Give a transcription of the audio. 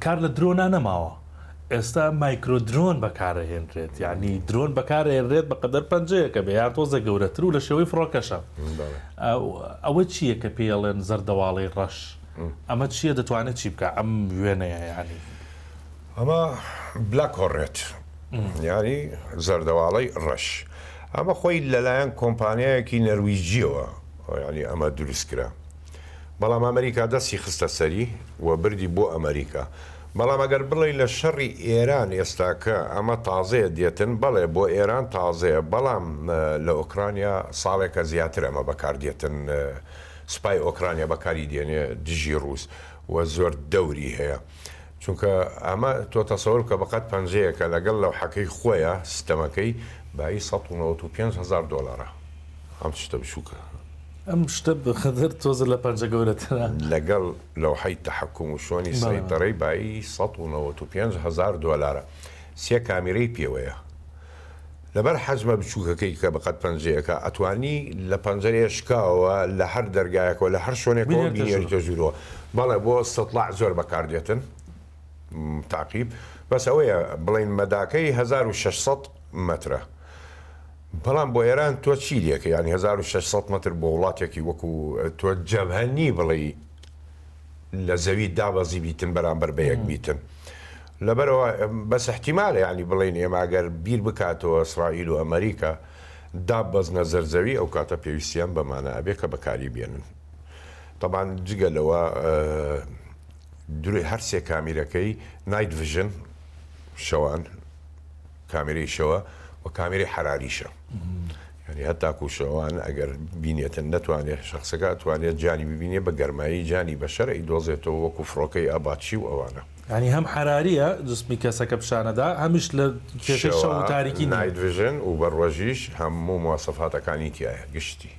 کار لە درۆنا نەماوە ئێستا micro drone بەکارئەهێنرێت یانی درۆن بەکارئەهێنرێت بەقەدەر پەنجەیەکە بێ یان تۆزێک گەورەتر و لە شێوەی فڕۆکەشە ئەوە چییە کە پێی ئەڵێن زەردەواڵەی ڕەش ئەمە چییە دەتوانێت چی بکە ئەم وێنەیە یانی ئەمە Black Hornet یانی زەردەواڵەی ڕەش ئەمە خۆی لەلایەن کۆمپانیایەکی نەرویجیەوە یانی ئەمە دروست کرا بەڵام ئەمریکا دەستی خستە سەری و بردی بۆ ئەمریکا. بەڵام ئەگەر بڵێی لە شەڕی ئێران ئێستاکە ئەمە تازەیە دێتن، بەڵێ بۆ ئێران تازەیە، بەڵام لە ئۆکرانیا ساڵێکە زیاتر ئەمە بەکار دێتن، سوپای ئۆکرانیا بەکاری دێنێ دژی ڕووس و زۆر دەوری هەیە. چونکە ئەمە تۆ تەسەور بکە بەقەد پەنجەیەکە لەگەڵ لەوحەکەی خۆیا سیستەمەکەی بایی 195 هەزار دۆلارە. ئەم شتە بچووکە. ئەم شتە بەقەدەر تۆزە لە پەنجە گەورەترە. لەگەڵ لەوحەی تەحەکوم و شۆنی سەیتەرەی بایی 195 هەزار دۆلارە. سێ کامیرەی پێوەیە. لەبەر حەجمە بچووکەکەی کە بەقەد پەنجەیەکە ئەتوانی لە پەنجەرەیە شکاوە لە هەر دەرگایەکەوە لە هەر شوێنێکەوە بینێریتە ژوورەوە. بەڵێ بۆ استطلاع زۆر بەکاردێتن. تاقیب. بەس ئەوەیە بڵێین مەداکەی 1600 مەترە. بەڵام بۆ ئێران تۆ چی لێکە یانی 1600 مەتر بۆ وڵاتێکی وەکو تۆ جەبهە نی بڵێی لە زەوی دابەزی بیتن بەرامبەر بە یەک بیتن لەبەرەوە بەس احتیمالە یانی بڵێین ئێمە ئەگەر بیر بکاتەوە ئیسرائیل و ئەمریکا داببەزنە زەرزەوی ئەو کاتە پێویستیان بەمانە ئەبێ کە بەکاری بێنن تەبان جگە لەوە درێ هەرسێ کامیرەکەی night vision شەوان کامێرەی شەوە و کامێرەی حەراریشە یعنی هەتاکو شەوان ئەگەر بینێتن نەتوانێت شخصەکە ئەتوانێت جانی ببینێ بە گەرمایی جانی بەشەر ئەیدۆزێتەوە وەکو فڕۆکەی ئاباتشی و ئەوانە. یعنی هەم حەراریە جسمی کەسەکە پیشانەدا هەمیش لە کێشەی شەو و تاریکی نیە. night vision و بە ڕۆژیش هەموو مواسەفاتەکانی تیایە گشتی.